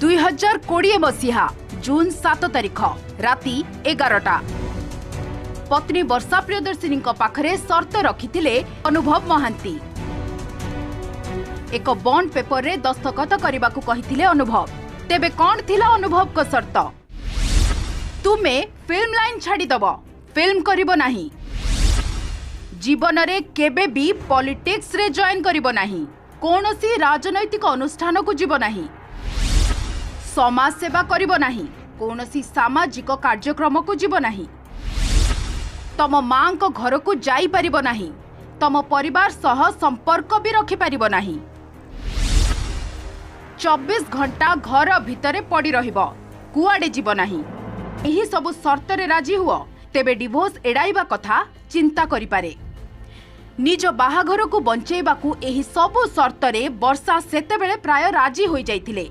2020 ମସିହା ଜୁନ୍ 7 ତାରିଖ ରାତି 11ଟା। ପତ୍ନୀ ବର୍ଷା ପ୍ରିୟଦର୍ଶିନୀଙ୍କ ପାଖରେ ସର୍ତ୍ତ ରଖିଥିଲେ ଅନୁଭବ ମହାନ୍ତି। ଏକ ବଣ୍ଡ ପେପରରେ ଦସ୍ତଖତ କରିବାକୁ କହିଥିଲେ ଅନୁଭବ। ତେବେ କ'ଣ ଥିଲା ଅନୁଭବଙ୍କ ସର୍ତ୍ତ? ତୁମେ ଫିଲ୍ମ ଲାଇନ୍ ଛାଡ଼ିଦେବ, ଫିଲ୍ମ କରିବ ନାହିଁ। ଜୀବନରେ କେବେ ବି ପଲିଟିକ୍ସରେ ଜଏନ୍ କରିବ ନାହିଁ, କୌଣସି ରାଜନୈତିକ ଅନୁଷ୍ଠାନକୁ ଯିବ ନାହିଁ, ସମାଜସେବା କରିବ ନାହିଁ, କୌଣସି ସାମାଜିକ କାର୍ଯ୍ୟକ୍ରମକୁ ଯିବ ନାହିଁ, ତମ ମାଙ୍କ ଘରକୁ ଯାଇପାରିବ ନାହିଁ, ତମ ପରିବାର ସହ ସମ୍ପର୍କ ବି ରଖିପାରିବ ନାହିଁ, 24 ଘଣ୍ଟା ଘର ଭିତରେ ପଡ଼ି ରହିବ, କୁଆଡ଼େ ଯିବ ନାହିଁ। ଏହି ସବୁ ସର୍ତ୍ତରେ ରାଜି ହୁଅ, ତେବେ ଡିଭୋର୍ସ ଏଡ଼ାଇବା କଥା ଚିନ୍ତା କରିପାରେ। ନିଜ ବାହାଘରକୁ ବଞ୍ଚେଇବାକୁ ଏହି ସବୁ ସର୍ତ୍ତରେ ବର୍ଷା ସେତେବେଳେ ପ୍ରାୟ ରାଜି ହୋଇଯାଇଥିଲେ।